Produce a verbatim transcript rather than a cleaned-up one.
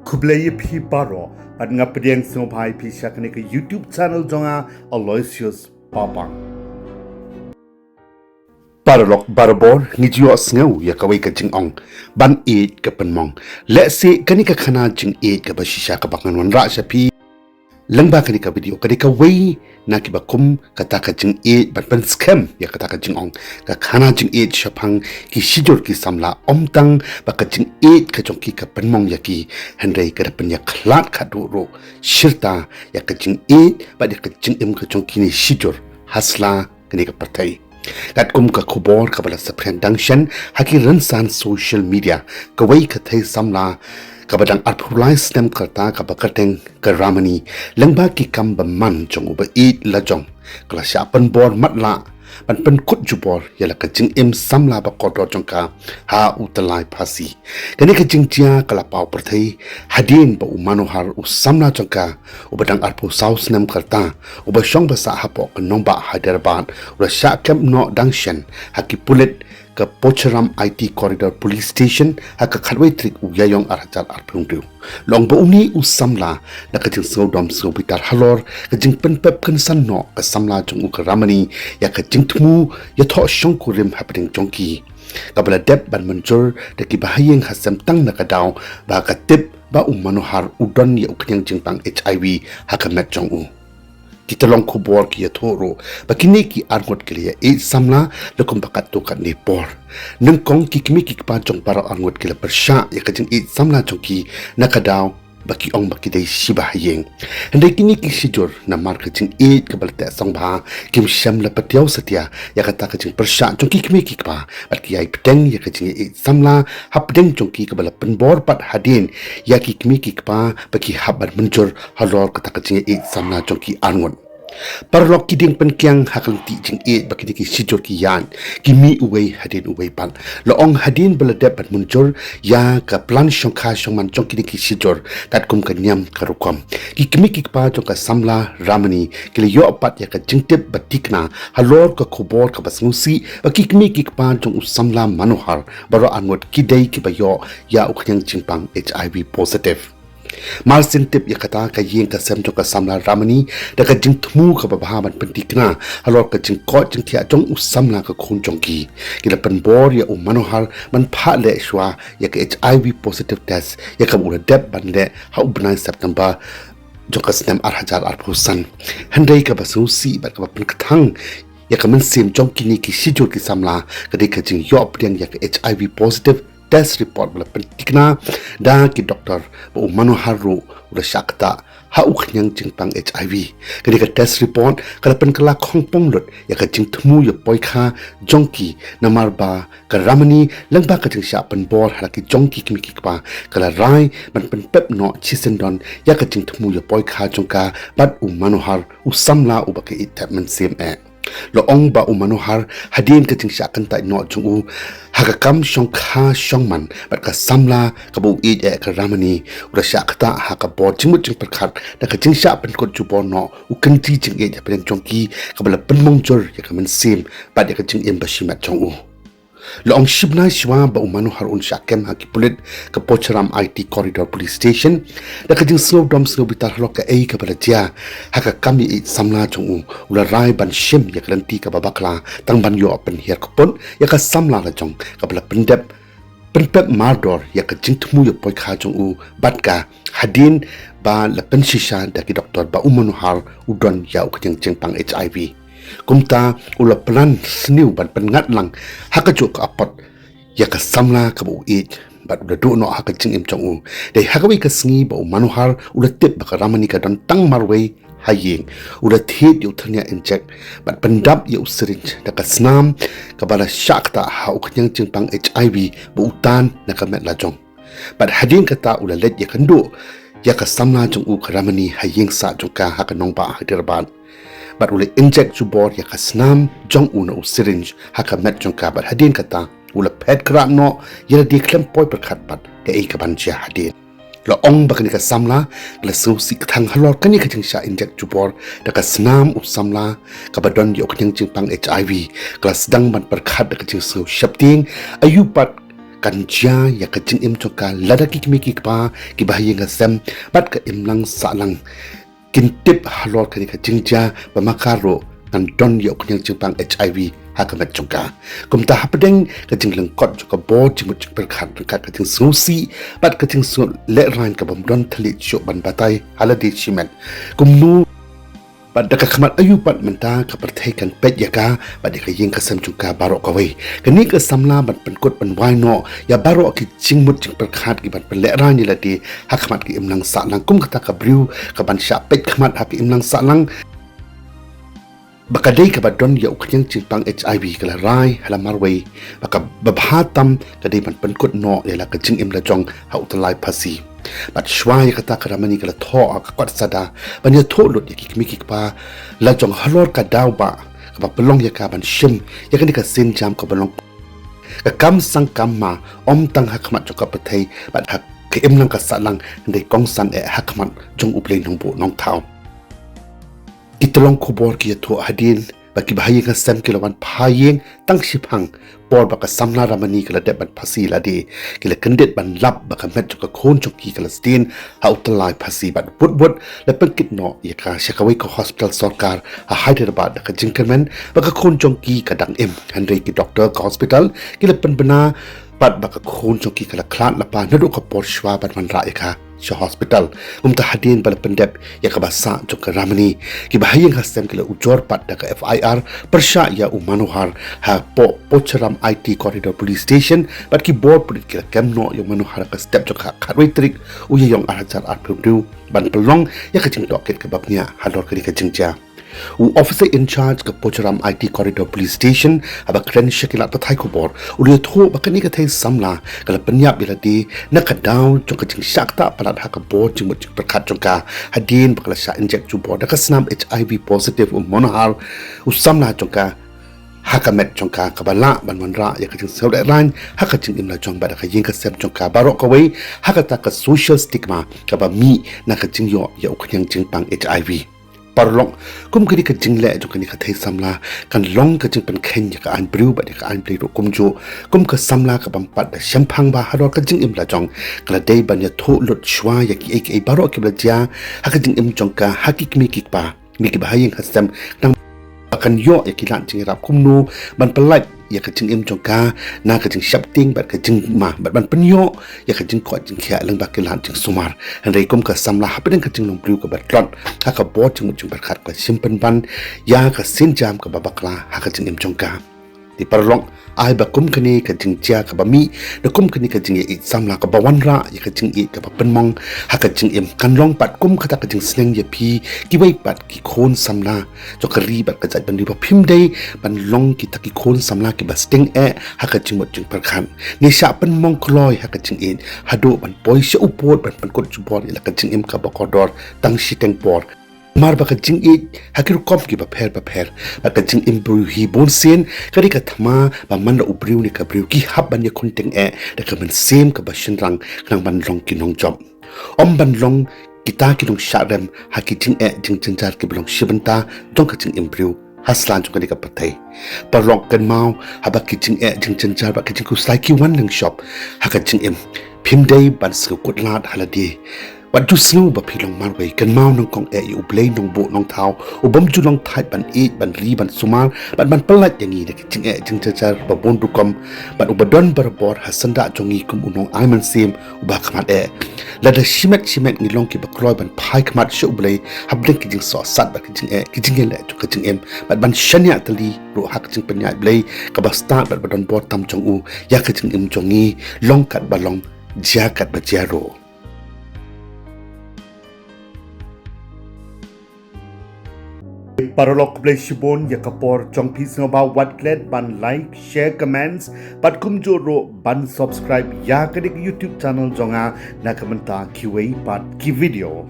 Khublei ïa phi baroh, bad nga pdiang sngewbha ïa phi sha kane ka YouTube channel jong nga, Aloysius Papang. Paralok barabor, ngi ju ïohsngew ïa kawei ka jingong, ban ïeit ka pynmong. Lehse kane ka khana jingïeit kaba shisha kaba ngan wanrah sha phi lyngba kane ka video ka dei kawei na kiba kum kata ka jingïeit ban pynskhem ïa kata ka jingong, ka khana jingïeit shaphang ki shijur ki samla, ym tang ba ka jingïeit ka jong ki ka pynmong ïa ki, hynrei ka da pynïakhlad khatduh ruh shirta ïa ka jingïeit bad ïa ka jingim ka jong kine shijur ha sla kane ka pyrthei. Katkum ka khubor kaba la saphriang dang shen ha ki rynsan social media, kawei ka thei samla kaba dang arphew lai snem ka rta kaba kyrteng ka Ramani, lyngba ki kam bymman jong u baieit lajong, ka la shah pynbor matlah ban pynkut jubor ïa la ka jingim samla ba kordor jong ka ha u tyllai phasi. Kane ka jingjia ka la paw pyrthei hadien ba u Manohar, u samla jong ka uba dang arphew saw snem ka rta, uba shong ba sah hapoh ka nongbah Hyderabad, u la shah khlem noh dang shen ha ki pulit ka Pocharam I T Corridor Police Station ha ka khatwei tarik u Ïaïong ar hajar arphew hynriew. La ong ba une u samla, da ka jingsngewdom sngewbitar halor ka jingpynpep kynsan noh ka samla jong u ka Ramani ïa ka jingthmu ïathoh shongkurim hapdeng jong ki, kaba la dep ban mynjur da ki bahaïing ha sem tang na ka daw ba ka tip ba u Manohar u don ïa u khñiang jingpang H I V ha ka met jong u. Ki tyllong khubor ki ïathuh ruh ba kine ki arngut ki la ïa ïeit samla la kumba katto katne por. Nyngkong ki kmie ki kpa jong baroh arngut ki la pyrshah ïa ka jingïeit samla jong ki na ka daw ba ki ong ba ki dei shi bahaïing. Hynrei kine ki shijur, namar ka jingïeit kaba la teh sngewbha, kim shym la patiaw satia ïa kata ka jingpyrshah jong ki kmie ki kpa, bad ki ïai pdiang ïa ka jingïeit samla hapdeng jong ki, kaba la pynbor pat hadien ïa ki kmie ki kpa ba ki hap ban mynjur halor kata ka jingïeit samla jong ki arngut. Paralok, ki dieng pynkiang ha ka lynti jingïeit ba kine ki shijur ki ïaid, ki mih uwei hadien uwei pat. La ong hadien ba la dep ban mynjur ïa ka plan shongkha shongman jong kine ki shijur katkum ka niam ka rukom, ki kmie ki kpa jong ka samla Ramani ki la ïoh pat ïa ka jingtip ba tikna halor ka khubor kaba sngewsih ba ki kmie ki kpa jong u samla Manohar baroh arngut ki dei kiba ïoh ïa u khñiang jingpang H I V positive. Mar shen tip ïa kata, ka ïing ka sem jong ka samla Ramani, da ka jingthmu kaba bha ban pyntikna halor ka jingkoit jingkhiah jong u samla ka khun jong ki, ki la pynbor ïa u Manohar ban phah leh shuwa ïa ka H I V positive test, ïa kaba u la dep ban leh ha u bnai September jong ka snem ar hajar arphew san. Hynrei kaba sngewsih bad kaba pynkthang ïa ka mynsiem jong kine ki shijur ki samla ka dei ka jingïoh pdiang ïa ka H I V positive test report ba la pyntikna da ki doktor ba u Manohar ruh u la shah ktah ha u khñiang jingpang H I V. Kane ka test report ka la pynkylla khongpong lut ïa ka jingthmu ïa poikha jong ki, namar ba ka Ramani, lyngba ka jingshah pynbor ha la ki jong ki kmie ki kpa, ka la rai ban pynpep noh shisyndon ïa ka jingthmu ïa poikha jong ka bad u Manohar, u samla uba ka ïeit thep mynsiem eh. La ong ba u Manohar, hadien ka jingshah kyntait noh jong u ha ka kam shongkha shongman bad ka samla kaba u ïeit eh ka Ramani, u la shah ktah ha ka bor jingmut jingpyrkhat da ka jingshah pynkut jubor noh u kynti jingïeit hapdeng jong ki, kaba la pynmong jur ïa ka mynsiem bad ïa ka jingim ba shimet jong u. La ong shibnai shuwa ba u Manohar un shah kem ha ki pulit ka Pocharam I T Corridor Police Station, da ka jingsngewdom sngewbitar halor kaei kaba la jia ha ka kam ïeit samla jong u, u la rai ban shim ïa ka lynti kaba bakla tang ban ïoh pynhiar kput ïa ka samla lajong kaba la pyndep, pynpep mardor ïa ka jingthmu ïa poikha jong u bad ka, hadien ba la pynshisha da ki doktor ba u Manohar u don ïa u khñiang jingpang H I V. Kumta u la plan sniew ban pynngat lang ha kajuh ka apot ïa ka samla kaba u ïeit bad u la duh noh ha ka jingim jong u. Dei ha kawei ka sngi ba u Manohar u la tip ba ka Ramani ka don tang marwei ha ïing, u la thied ïa u thyrniah injek bad pyndap ïa u syringe da ka snam kaba la shah ktah ha u khñiang jingpang H I V ba u tan na ka met lajong. Bad hadien kata u la leit ïakynduh ïa ka samla jong u ka Ramani ha ïingsah jong ka ha ka nongbah Hyderabad. Bad u la injek jubor ïa ka snam jong u na u syringe ha ka met jong ka, bad hadien kata u la phet krah noh ïa lade khlem poi pyrkhat pat kaei kaban jia hadien. La ong ba kane ka samla ka la sngewsih kthang halor kane ka jingshah injek jubor da ka snam u samla kaba don ïa u khñiang jingpang H I V, ka la sdang ban pyrkhat da ka jingsngew sheptieng, aïu pat kan jia ïa ka jingim jong ka lada ki kmie ki kpa kiba ha ïing ha sem bad ka imlang sahlang kin tip halor kane ka jingjia ba ma ka ruh kan don ïa u khñiang jingpang H I V ha ka met jong ka. Kumta hapdeng ka jinglyngkot jong ka bor jingmut jingpyrkhat ryngkat ka jingsngewsih bad ka jingsngewlehraiñ ka bym don thylliej shuh ban batai ha lade shimet. Kumno bad da ka khmat aïu pat mynta ka pyrthei kan peit ïa ka bad ïa ka ïing ka sem jong ka baroh kawei. Kane ka samla ban pynkut pynwai noh ïa baroh ki jingmut jingpyrkhat ki ban pynlehraiñ ïa lade ha khmat ka imlang sahlang kum kata ka briew ka ban shah peit khmat ha ka imlang sahlang ba ka dei kaba don ïa u khñiang jingpang H I V ka la rai ha la marwei ba ka babha tam ka dei ban pynkut noh ïa la ka jingim la jong ha u tyllai phasi. Bad shuwa ïa kata ka Ramani ka la thoh ha ka kot sada ban ïathuh lut ïa ki kmie ki kpa la jong halor ka daw ba kaba pynlong ïa ka ban shim ïa kane ka sienjam kaba long ka kam sang kam ma ym tang ha khmat jong ka pyrthei bad ha ka imlang ka sahlang hynrei kongsan eh ha khmat jong U Blei Nongbuh Nongthaw. Ki tyllong khubor ki ïathuh hadien ba kiba ha ïing ha sem ki la wan phai ïing tang shiphang por ba ka samla Ramani ka la dep ban phasi lade. Ki la kyndit ban lap ba ka met jong ka khun jong ki ka la sdien ha u tyllai phasi bad bud bud la pynkit noh ïa ka sha kawei ka hospital sorkar ha Hyderabad da ka jingkyrmen ba ka khun jong ki ka dang im. Hynrei ki doktor ka hospital ki la pynbna pat ba ka khun jong ki ka la khlad lypa naduh ka por shuwa ban wanrah ïa ka sha hospital. Kumta hadien ba la pyndep ïa kaba sah jong ka Ramani kiba ha ïing ha sem ki la ujor pat da ka F I R pyrshah ïa u Manohar hapoh Pocharam I T Corridor Police Station bad ki bor pulit ki la kem noh ïa u Manohar ha ka step jong ka khatwei tarik u Ïaïong ar hajar arphew hynriew ban pynlong ïa ka jingtohkit kaba bniah halor kane ka jingjia. U officer in charge ka Pocharam I T Corridor Police Station haba kren sha ki lad pathai khubor u la ïathuh ba kane ka thei samla ka la pynïap ïa lade na ka daw jong ka jingshah ktah palat ha ka bor jingmut jingpyrkhat jong ka hadien ba ka la shah inject jubor da ka snam H I V positive u Manohar u samla jong ka ha ka met jong ka kaba lah ban wanrah ïa ka jingsngewlehraiñ ha ka jingim la jong bad ha ka ïing ka sem jong ka baroh kawei ha kata ka social stigma kaba mih na ka jingïoh ïa u khñiang jingpang H I V. Paralok, kum kane ka jingleh jong kane ka thei samla kan long ka jingpynkheiñ ïa ka aiñ briew bad ïa ka aiñ Blei ruh kumjuh. Kum ka samla ka bym pat da shemphang bha halor ka jingim la jong ka la dei ban ïathuh lut shuwa ïa kiei kiei baroh kiba la jia ha ka jingim jong ka ha ki kmie ki kpa, kmie kiba ha ïing ha sem khnang ba kan ïoh ïa ki lad jingïarap kumno ban pyllait ïa ka jingim jong ka na ka jingsheptieng bad ka jingma bad ban pynïoh ïa ka jingkoit jingkhiah lyngba ki lad jingsumar. Hynrei kum ka samla hapdeng ka jinglong briew kaba tlot ha ka bor jingmut jingpyrkhat ka la shim pynban ïa ka sienjam kaba bakla ha ka jingim jong ka. Te paralok, ai ba kum kane ka jingjia kaba mih da kum kane ka jingïaieit samla kaba wanrah ïa ka jingïeit kaba pynmong ha ka jingim kan long pat kum kata ka jingsneng ïa phi kiwei pat ki khun samla jong ka ri bad ka jaitbynriew ba phim dei ban long kita ki khun samla kiba sting eh ha ka jingmut jingpyrkhat ne shah pynmong kloi ha ka jingïeit haduh ban poi sha u pud ban pynkut jubor ïa la ka jingim kaba kordor tang shiteng por. Namar ba ka jingïeit ha ki rukom kiba pher bapher bad ka jingim briew hi bunsien ka dei ka thma ba man la u briew ne ka briew ki hap ban ïakhun tyngeh da ka mynsiem kaba shynrang khnang ban long ki nongjop. Ym ban long kita ki nongshah rem ha ki jingeh jingjynjar kiba long shi bynta jong ka jingim briew ha sla jong kane ka pyrthei. Paralok, kynmaw, haba ki jingeh jingjynjar bad ki jingkhuslai ki wan lyngshop ha ka jingim, phim dei ban sngewkut lad ha lade. Wat ju sngew ba phi long marwei, kynmaw nyngkong eh ïa U Blei Nongbuh Nongthaw u bym ju long thait ban ïeit, ban ri, ban sumar bad ban pyllait ïa ngi na ki jingeh jingjynjar ba bun rukom bad uba don barabor ha syndah jong ngi kum u nongai mynsiem uba khmat eh. Lada shimet shimet ngi long kiba kloi ban phai khmat sha U Blei hapdeng ki jingsohsat bad ki jingeh, ki jingeh leh jong ka jingim bad ban shaniah tylli ruh ha ka jingpynïaid Blei kaba stad bad ba don bor tam jong u ïa ka jingim jong ngi, long katba long, jia katba jia ruh. Paralok, khublei shibun ïa ka por jong phi, sngewbha wat klet ban like, share, comments bad kumjuh ruh ban subscribe ïa kane ka YouTube channel jong nga na ka bynta kiwei pat ki video.